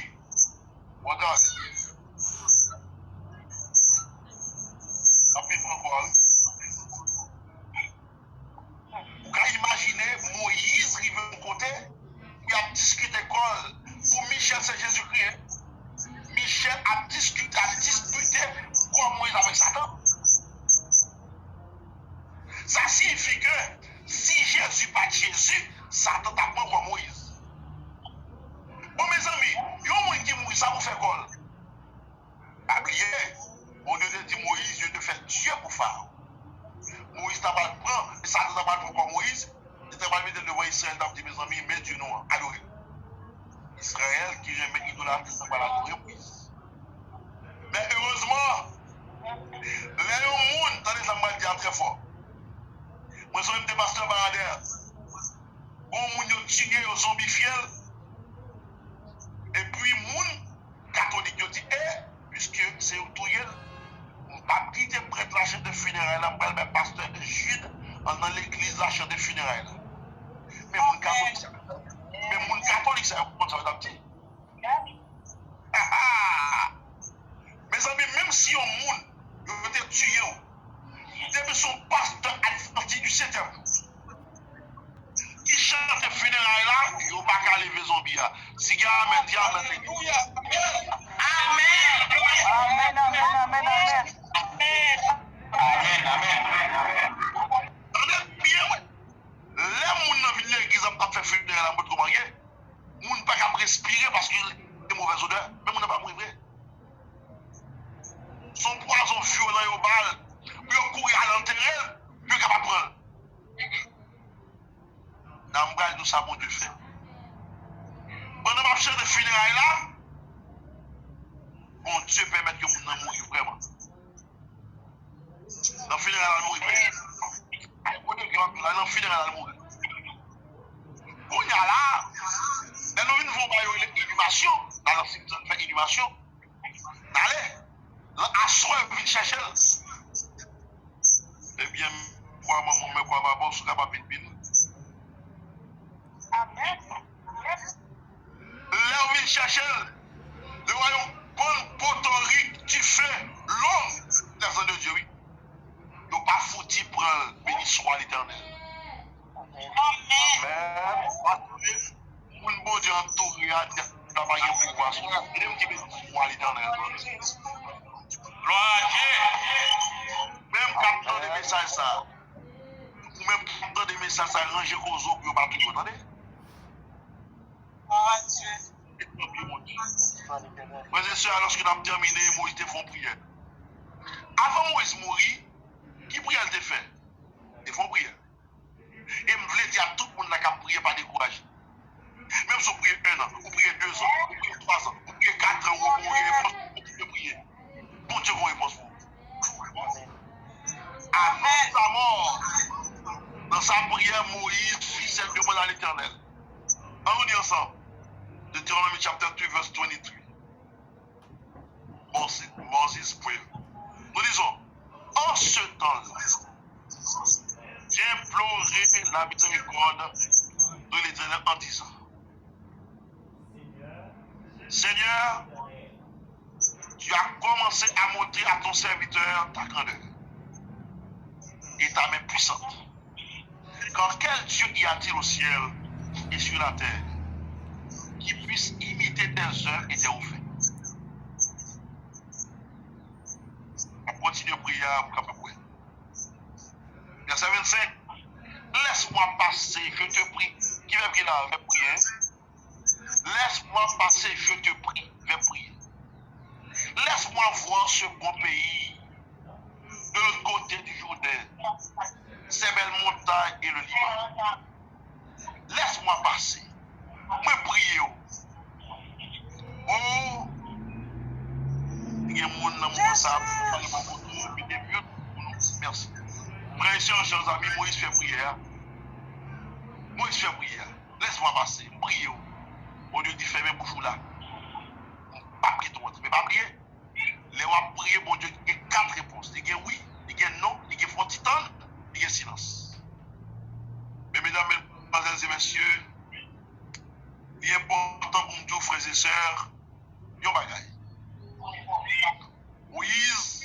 Wè gade. Anpil pran kwa wi. Ou ka imajine Moyiz rive yon kote pou y ap diskite kò l. Pou Michel, se Jezikri, hein. Michel ap diskite, ap dispite kò Moyiz avèk Satan. Sa siyifi ke si Jezi pa t Jezi, Satan t ap pran kò Moyiz. Bon, mezanmi, yon moun ki mouri, sa pou fè kò l? Pa bliye, Bondye te di Moyiz, je te fais Dieu pour Pharaon. Moyiz ta pral pran, Satan ta pral pran kò Moyiz, li ta pral mete l devan Izrayèl, t ap di, mezanmi, men Dye nou an, adore l. Izrayèl ki renmen idolatri, sa pral adore Moyiz. Men erezman, lè yon moun, tande sa m pral di a trè fò. Mwen sonje m te pastè Baradè. Gon moun yo tiye, yo zonbifye l. Epi moun katolik yo di, e, piske se yo touye l, m p ap kite prèt la chante fineray la, m pral bay pastè Jude an nan legliz la chante fineray la. Men moun katolik sa, men moun katolik sa yo konn sa yo t ap di. Mezanmi, menm si yon moun, yo te tiye w, depi se yon pastè advantis du setyèm jou ki chante fineray la, yo pa ka leve zonbi a. Si gen amèn, di amèn. Alelouya. Amèn. Amèn, amèn, amèn, amèn. Amèn, amèn. Tande byen, wi. Lè moun nan vin legliz ap, ap fè fineray la, montre kòman l ye. Moun pa ka respire paske li gen movèz odè. Men moun nan pa mouri vre. Se yon pwazon vyolan yo ba l pou yo kouri al antere l, pou yo kapab pran l. Nan m pral di w sa Bondye fè. Pandan m ap chante fineray la, Bondye pèmèt ke moun nan mouri vrèman. Nan fineray la, l mouri vrèman. Ay, Bondye gen anpil la, nan fineray la, l mouri. Kounye a la, lè nou vin fè yon bagay yo rele inimasyon, la nan simtyè n fè inimasyon. N ale. Aswè yo vin chèche l. Ebyen, m kwè manman w, men kwè papa w, si w kapab vin beni. Amèn. Lè yo vin chèche l, yo wè yon bann potorik dife long, lèzanj de Dye, wi. Yo pa fouti pran l, beni swa Letènèl. Amèn. Paske moun Bondye antoure a, dyab la pa gen pouvwa sou li. Li menm ki beni swa Letènèl. Glwa a Dye. Menm k ap tande mesaj sa a. Ou menm k ap tande mesaj sa a, ranje koze w pou yo pa touye w, tande? Frè e sè, alòske n ap tèmine, Moyiz te fè yon priyè. Avan Moyiz mouri, ki priyè l te fè? Li fè yon priyè. E m vle di a tout moun la k ap priye, pa dekouraje. Menm si w priye en an, ou priye de zan, ou priye twa zan, ou priye kat an, ou gen repons, kontinye priye. Bondye gen yon repons pou ou. Avan sa mò, nan sa priyè, Moyiz fi sèl demann a Letènèl. Ann nou li ansanm. Deuteronomy chapter three, verse twenty-three. Moses, Moses pray. Nous lisons, en ce temps-là, j'implorai la miséricorde de l'Éternel en disant, Seigneur, tu as commencé à montrer à ton serviteur ta grandeur et ta main puissante. Car quel Dieu y a-t-il au ciel et sur la terre qui puisse imiter tes œuvres et tes hauts faits? N ap kontinye priyè a pou kapab wè. Vèsè vennsenk. Laisse-moi passer, je te prie. Ki vèb ki la? Vèb priye. Laisse-moi passer, je te prie. Vèb priye. Laisse-moi voir ce bon pays de l'autre côté du Jourdain, ces belles montagnes et le Liban. Laisse-moi passer. Mwen priye w. Oh, gen moun nan moman sa ap pale pou nou, mete mute pou nou. Mèsi. Frè e sè, chè zanmi, Moyiz fè priyè a. Moyiz fè priyè a. Laisse-moi passer. M priye w. Bondye di, fèmen bouch ou la. M p ap kite w antre. Men pa bliye, lè w ap priye, Bondye gen kat repons. Li gen wi, li gen non, li gen fè w ti tann, li gen silans. Men medam, medmwazèl e mesye, li enpòtan pou m di w, frè e sè, yon bagay. Moyiz,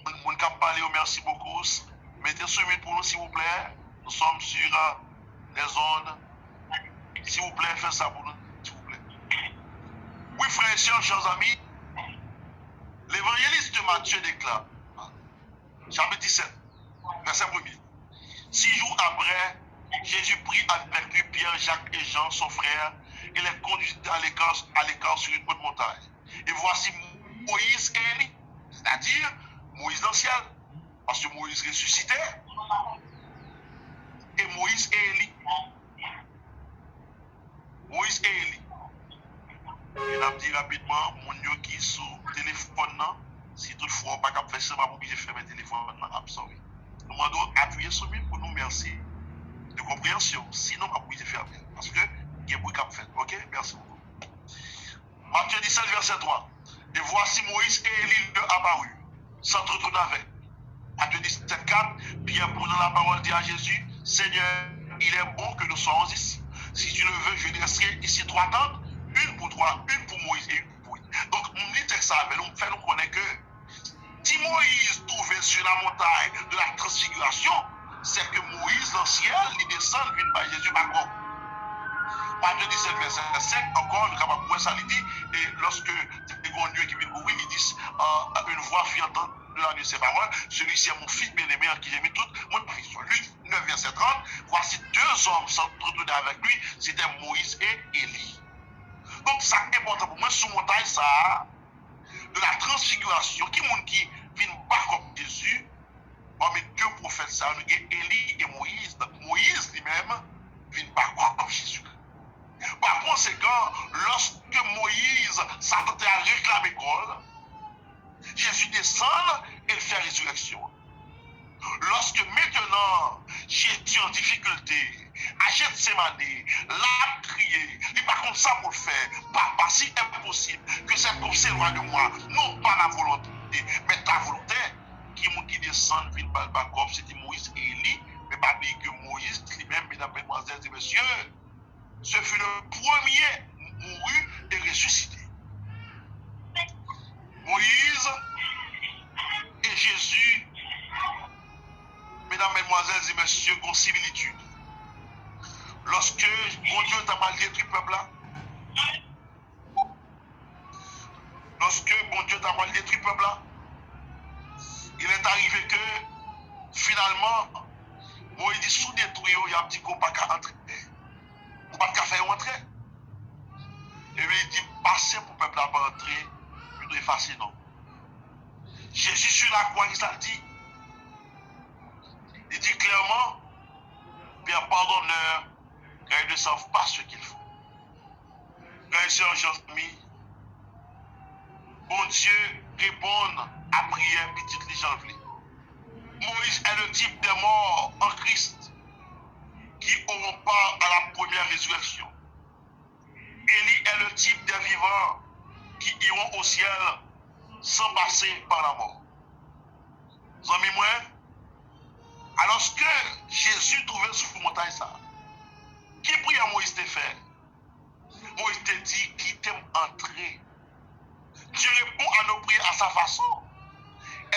moun, moun k ap pale yo, merci beaucoup. Mete sou mute pou nou, silvouplè. Nous sommes sur, euh, les ondes. Silvouplè, fè sa pou nou, silvouplè. Wi, frè e sè, chè zanmi, l'évangéliste Matthieu déclare, chapitre dix-sept, verset premier. Six jours après, Jésus prit avec lui Pierre, Jacques et Jean, son frère, et les conduisit à l'écart, à l'écart sur une haute montagne. Et voici Moïse et Élie, c'est-à-dire Moïse dans le ciel, parce que Moïse ressuscité, et Moïse et Élie. Moïse et Élie. E n ap di rapidman, moun yo ki sou telefòn nan, si tout fwa w pa kab fè sa, m ap oblije fèmen telefòn nan, I'm sorry. Nou mande w apiye sou mute pou nou, mèsi de konpreyansyon. Sinon, m ap oblije fèmen l, paske gen bri k ap fèt. Oke? Mèsi bokou. Matthieu dix-sept, verset trois. Et voici Moïse et Élie leur apparurent, s'entretenant avec. Matthieu dix-sept, quatre. Pierre, prenant la parole, dit à Jésus, Seigneur, il est bon que nous soyons ici. Si tu le veux, je dresserai ici trois tentes, une pour toi, une pour Moïse et une pour Élie. Donk, m li tèks la avè nou, m fè nou konnen ke si Moyiz twouve l sur la montagne de la transfiguration, c'est que Moïse nan syèl, li desann vin bay Jezi bakòp. Matthieu dix-sept, verset cinq, encore, nou kapab wè sa li di, et lorsque te gen yon nwe ki vin kouvri, li di, euh, une voix fit entendre de la nuée ces paroles, celui-ci est mon fils bien-aimé en qui j'ai mis toute mon affection. Luc neuf, verset trente, voici deux hommes s'entretenaient avec lui, c'était Moïse et Élie. Donk, sa k enpòtan pou mwen sou montay sa a, de la transfiguration, ki moun ki vin bakòp Jezi? Pami de pwofèt sa yo, nou gen Eli e Moyiz. Donk, Moyiz li menm vin bakòp Jezi. Pa konsekan, lòske Moyiz, Satan te al reklame kò l, Jezi desann e l fè rezirèksyon an. Lorsque maintenant Jésus en difficulté, à Gethsémané, l ap kriye, li pa konn sa pou l fè. Papa, si est possible, que cette coupe s'éloigne de moi, non pas ma volonté, mais ta volonté. Ki moun ki desann vin ba l bakòp? Se te Moyiz e Eli. Men pa bliye ke Moyiz li menm, medam, medmwazèl e mesye, ce fut le premier mouru et ressuscité. Moïse et Jésus, medam, medmwazèl e mesye, gon similitid. Lòske Bondye ta pral detwi pèp la, lòske Bondye ta pral detwi pèp la, il est arrivé que, finalman, Moyiz di, si w detwi yo, y ap di ke w pa ka antre. pa t ka fè yo antre. Epi li di, pase pou pèp la pa antre, pito efase non. Jezi sou lakwa, ki sa l di? Li di klèman, Père, pardonne-leur, car ils ne savent pas ce qu'ils font. Frè e sè, chè zanmi, Bondye reponn a priyè pitit li jan l vle. Moïse est le type des morts en Christ qui auront part à la première résurrection. Élie est le type des vivants qui iront au ciel sans passer par la mort. Zanmi mwen, alòske Jezi twouve l sou montay sa a, ki priyè Moyiz te fè? Moyiz te di, kite m antre. Dieu répond à nos prières à sa façon.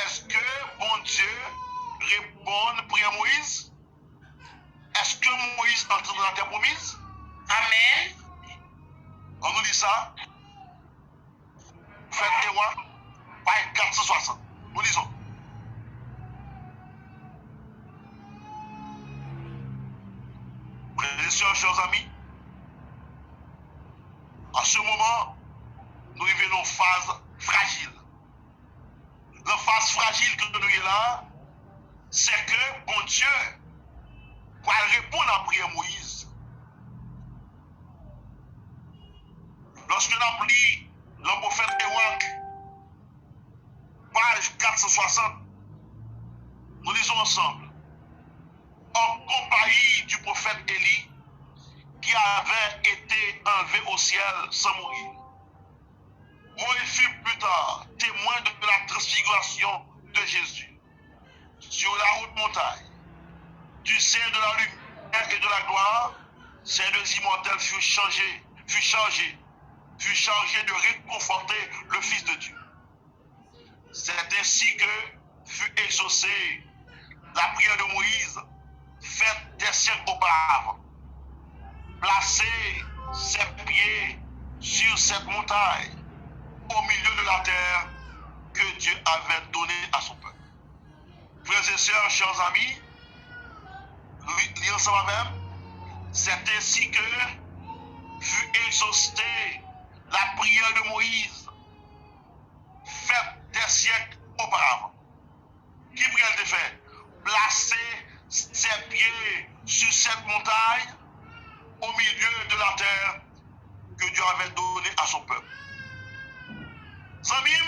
Èske Bondye reponn priyè Moyiz? Èske Moyiz antre nan latè pwomiz? Amèn. Ann nou li sa. Fèt de Wa, paj kat san swasant. Nou li sa. Frè e sè, chè zanmi, an se moman, nou rive nan yon faz frajil. Nan faz frajil ke nou ye la, se ke Bondye pral reponn a priyè Moyiz. Lòske n ap li nan pwofèt Ewòk, paj kat san swasant, nou lisons ensemble. En compagnie du prophète Élie, qui avait été enlevé au ciel sans mourir. Moïse fut plus tard témoin de la transfiguration de Jésus. Sur la haute montagne, du sein de la lumière et de la gloire, ces deux immortels furent changés, furent chargés, furent chargés de réconforter le Fils de Dieu. C'est ainsi que fut exaucée la prière de Moïse, faite des siècles auparavant. Placer ses pieds sur cette montagne, au milieu de la terre que Dieu avait donnée à son peuple. Frères et sœurs, chers amis, li, li ansanm avè m. C'est ainsi que fut exaucée la prière de Moïse, faite des siècles auparavant. Ki priyè l te fè? Placer ses pieds sur cette montagne au milieu de la terre que Dieu avait donnée à son peuple. Zanmi m,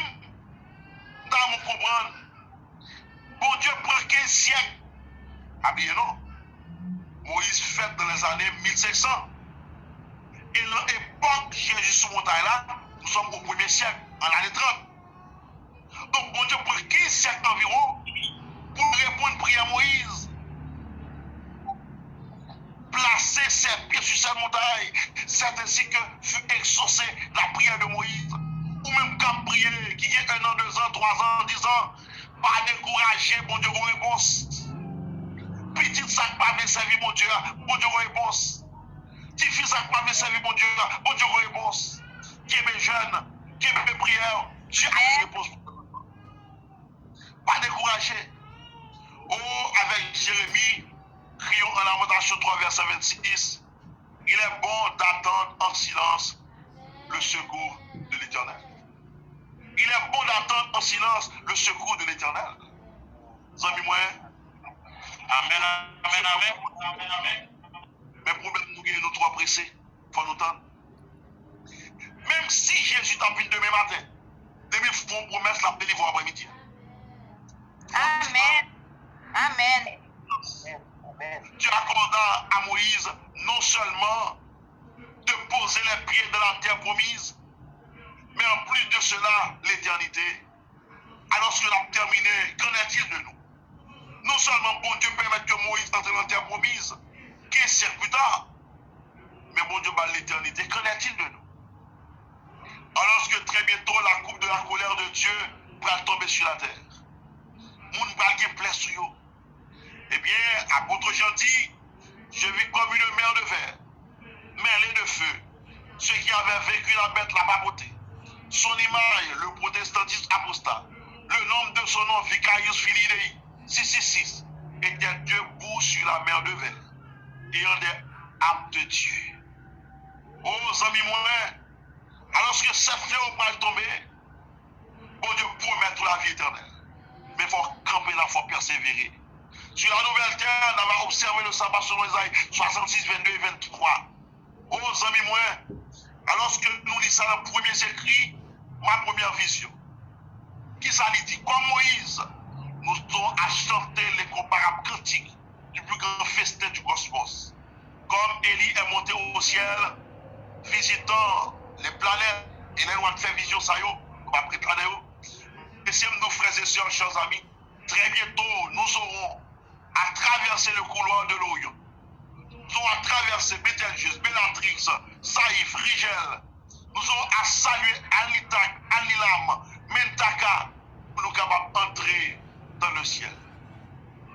m ta renmen w konprann, Bondye pran kenz syèk. Pa bliye non. Moyiz fèt dans les années mil cinq cents. E nan epòk Jezi sou montay la, nous sommes au premier siècle, an lane trant. Donk, Bondye pran kenz syèk anviwon pou l reponn priyè Moyiz. Placer ses pieds sur cette montagne, c'est ainsi que fut exaucée la prière de Moïse. Ou menm k ap priye, ki gen un an, deux ans, trois ans, dix ans, pa dekouraje, Bondye gon repons. Pitit sa k pa vle sèvi Bondye a, Bondye gon repons. Tifi sa k pa vle sèvi Bondye a, Bondye gon repons. Kenbe jèn, kenbe priyè, Dye ap gen repons. Pa dekouraje. Oh, avec Jérémie, crions en Lamentations trois, verset vingt-six, il est bon d'attendre en silence le secours de l'Éternel. Il est bon d'attendre en silence le secours de l'Éternel. Zanmi mwen. Amèn, amèn, amèn. Amèn, amèn. Men pwoblèm nou genyen, nou twò prese. Fò nou tann. Menm si Jezi t ap vin demen maten, depi l fè yon pwomès, l ap delivre w aprèmidi. Amèn. Amèn. Dieu accorda à Moïse non seulement de poser les pieds dans la terre promise, mais en plus de cela, l'éternité. Alòske l ap tèmine, qu'en est-il de nous? Non sèlman Bondye pèmèt ke Moyiz antre nan tè pwomiz kenz syèk pita, men Bondye ba l letènite. Qu'en est-il de nous? Alòske très bientôt la coupe de la colère de Dieu pral tonbe sur la terre. Moun pral gen plè sou yo. Ebyen, apot Jan di, je vis comme une mer de fer, mêlée de feu. Ceux qui avaient vaincu la bête la papauté. Son image, le protestantisme apostat. Le nom de son nom, Vicarius Filii Dei, six six six, était debout sur la mer de fer, ayant des harpes de Dieu. O zanmi mwen, alòske sèt flewo pral tonbe, Bondye pwomèt ou lavi etènèl. Men fò w kanpe la, fò w pèsevere. Sur la nouvelle terre, n a va observer le sabbat selon Ezayi swasannsis, vennde e venntwa. O zanmi mwen, alòske nou li sa nan Premye Zekri, ma premyè vizyon. Kisa li di? Comme Moïse, nous aurons à chanter l'incomparable cantique du plus grand festin du cosmos. Comme Élie est monté au ciel, visitant les planètes, e lè nou ap fè vizyon sa yo, nou p ap ret ladan yo. Mesye m, nou frè e sè, chè zanmi, très bientôt, nous aurons à traverser le couloir de l'Orient. Nous aurons à traverser Bételgeuse, Béllatrix, Saïf, Rigel. Nous aurons à saluer Anitak, Anilam, Mentaka, pour nous capables d'entrer dans le ciel.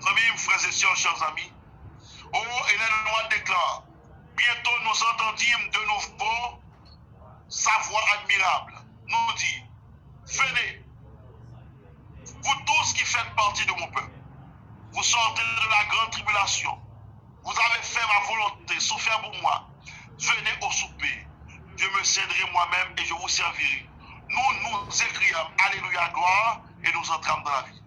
Zanmi m, frè e sè, chè zanmi, o, e lè nou a deklare, bientôt nous entendîmes de nouveau sa voix admirable nous dit, venez, vous tous qui faites partie de mon peuple, vous sortez de la grande tribulation, vous avez fait ma volonté, souffert pour moi, venez au souper, je me céderai moi-même et je vous servirai. Nous nous écriâmes, Alléluia, gloire, et nous entrâmes dans la ville.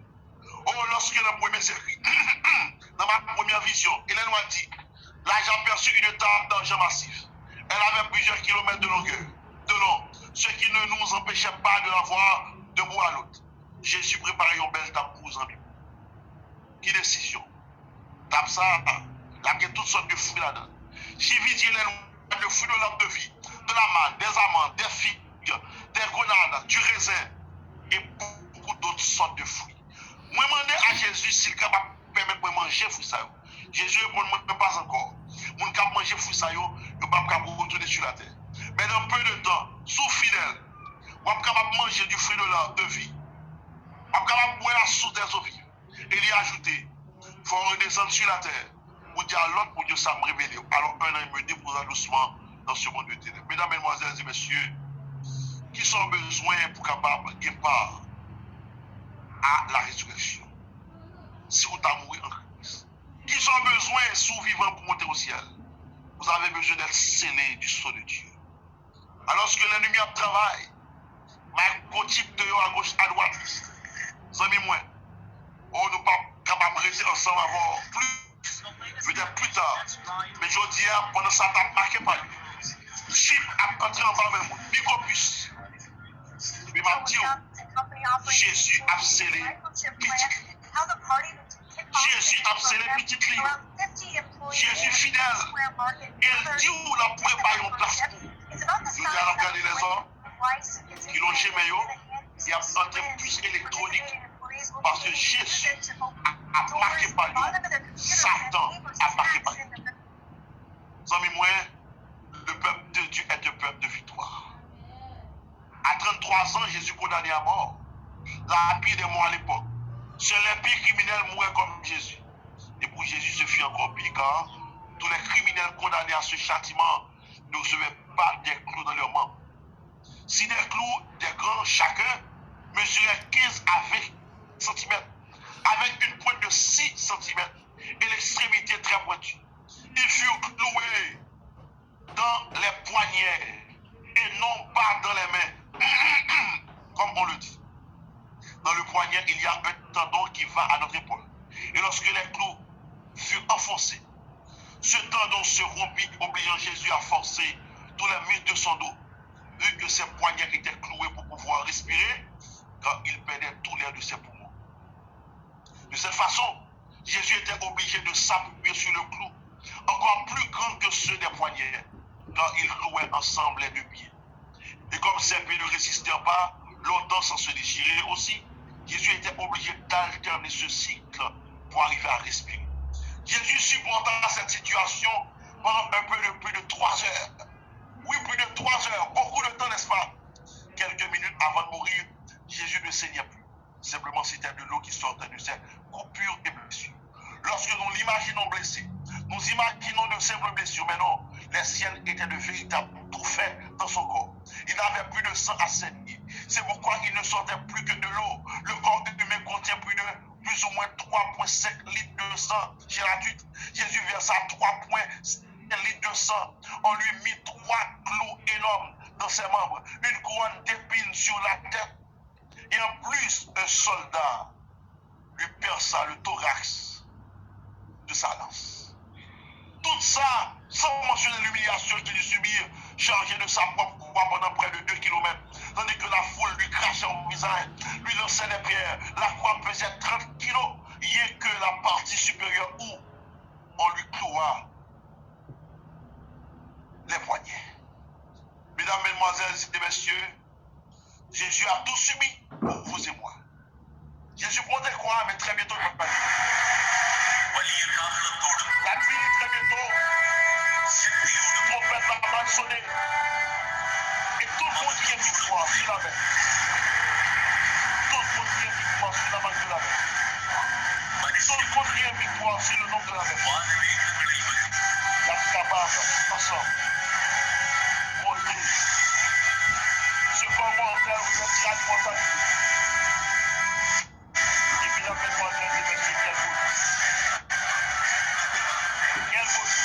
O, lòske nan premye Zekri, nan ma premyè vizyon, e lè nou a di, là j'aperçus une table d'argent massif. Elle avait plusieurs kilomètres de longueur, de long, ce qui ne nous empêchait pas de la voir d'un bout à l'autre. Jésus préparait une belle table pour zanmi. Ki desizyon? Tab sa, l ap gen tout sòt de fwi ladan l. Jezi di, lè nou wè le fruit de l'arbre de vie, de la manne, des amandes, des figues, des grenades, du raisin et beaucoup d'autres sortes de fruits. Mwen mande a Jezi si l kapab pèmèt mwen manje fwi sa yo. Jezi reponn mwen, pas encore. Moun k ap manje fwi sa yo, yo p ap ka retounen sou latè. Men dans peu de temps, si w fidèl, w ap kapab manje du fruit de l'arbre de vie. W ap kapab bwè la source des eaux vives. E li ajoute, fò w redesann sou latè pou di a lòt moun yo sa m revele w. Alors un ange me déposa doucement dans ce monde de ténèbres. Mesdames, mesdemoiselles et messieurs, kisa w bezwen pou kapab gen pa a la rezireksyon? Si w ta mouri an Kris, kisa w bezwen si w vivan pou monte o syèl? Vous avez besoin d'être scellé du sceau de Dieu. Alòske lènmi ap travay, makochip deyò agoch adwat, zanmi mwen, o, nou p ap kapab rete ansanm avè w plis, petèt pli ta. Men jodi a, pandan sa t ap make pa li, chip ap antre anba men moun, mikopis. Epi m ap di w, Jezi ap sele pitit li. Jezi ap sele pitit li yo. Jezi fidèl. E l di w l ap prepare yon plas pou ou. Jodi a, n ap gade lèzòm ki lonje men yo, y ap antre pis elektwonik. Paske Jezi ap make pa yo. Satan ap make pa yo. Zanmi mwen, le peuple de Dieu est un peuple de victoire. À trente-trois ans, Jésus condamné à mort. La pire des morts à l'époque. Seuls les pires criminels mouraient comme Jésus. Et pour Jésus, ce fut encore pire, car tous les criminels condamnés à ce châtiment ne recevaient pas des clous dans leurs mains. Si des clous, des grands chacun, mesuraient quinze à vingt centimètres, avec une pointe de six centimètres, et l'extrémité très pointue, ils furent cloués dans les poignets et non pas dans les mains, comme on le dit. Dans le poignet, il y a un tendon qui va à notre épaule. Et lorsque les clous furent enfoncés, ce tendon se rompit, obligeant Jésus à forcer tous les muscles de son dos, vu que ses poignets étaient cloués pour pouvoir respirer, car il perdait tout l'air de ses poumons. De cette façon, Jésus était obligé de s'appuyer sur le clou, encore plus grand que ceux des poignets, car ils clouaient ensemble les deux pieds. Et comme ses pieds ne résistèrent pas longtemps sans se déchirer aussi, Jésus était obligé d'alterner ce cycle pour arriver à respirer. Jésus supporta cette situation pendant un peu de plus de trois heures. Oui, plus de trois heures, beaucoup de temps, n'est-ce pas? Quelques minutes avant de mourir, Jésus ne saignait plus. Simplement, c'était de l'eau qui sortait de ses coupures et blessures. Lorsque nous l'imaginons blessé, nous imaginons de simples blessures, mais non, les siennes étaient de véritables trophées dans son corps. Il n'avait plus de sang à saigner. C'est pourquoi il ne sortait plus que de l'eau. Le corps humain contient plus de, plus ou moins trois point cinq litres de sang, chair à tute. Jésus versa trois point cinq litres de sang. On lui mit trois clous énormes dans ses membres, une couronne d'épines sur la tête. Et en plus, un soldat lui perça le thorax de sa lance. Tout ça sans mentionner l'humiliation qu'il dut subir, chargé de sa propre croix pendant près de deux kilomètres, tandis que la foule lui crachait au visage, lui lançait des pierres. La croix pesait trente kilos, rien que la partie supérieure où on lui cloua les poignets. Mesdames, Mesdemoiselles et Messieurs, Jésus a tout subi pour vous et moi. Jésus prend des croix, mais très bientôt, il va partir. La nuit, très bientôt, trompette va sonner. Et tout le monde qui est victoire sur la mer. Tout le monde qui est victoire sur la marque de la mer. Tout le monde qui est victoire sur le nom de la mer. La cabane, ensemble. Monter. Ce corps mortel, vous êtes grade mortalité. Epi nan men mwa jan li mèt sou kèl vodou. Kèl vodou.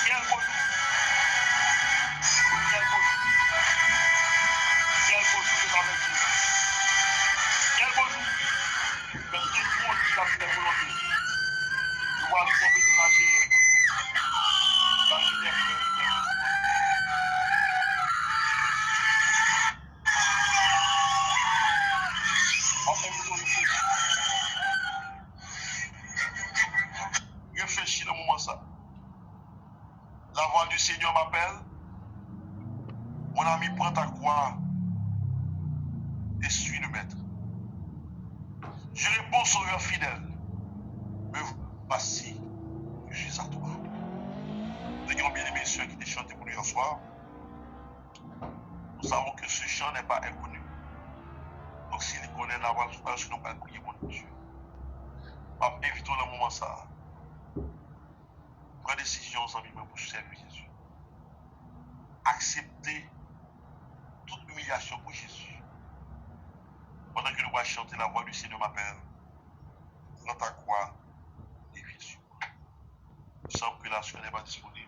Kèl vodou. Kèl vodou. Kèl vodou devan Bondye. Kèl vodou. Men tout moun ki ap fè volonte. Nou pral tonbe nan lajè. Pral gen lè fè, lè fè. Anfèt, reflechi nan moman sa. La voix du Seigneur m'appelle. Mon ami, prends ta croix et suis le Maître. Je réponds, Sauveur fidèle, me voici, je suis à toi. Nous avons bien aimé ceux qui étaient chantés pour nous hier soir. Nous savons que ce chant n'est pas inconnu. Donc, si li konnen laval sou nou pral priye Bondye. M ap envite w nan moman sa a. Pran desizyon, zanmi mwen, pou sèvi Jezi. Aksepte tout imilyasyon pou Jezi. Pandan ke nou pral chante La voix du Seigneur m'appelle, prends ta croix et viens suivre. Il semble que la sœur n'est pas disponible.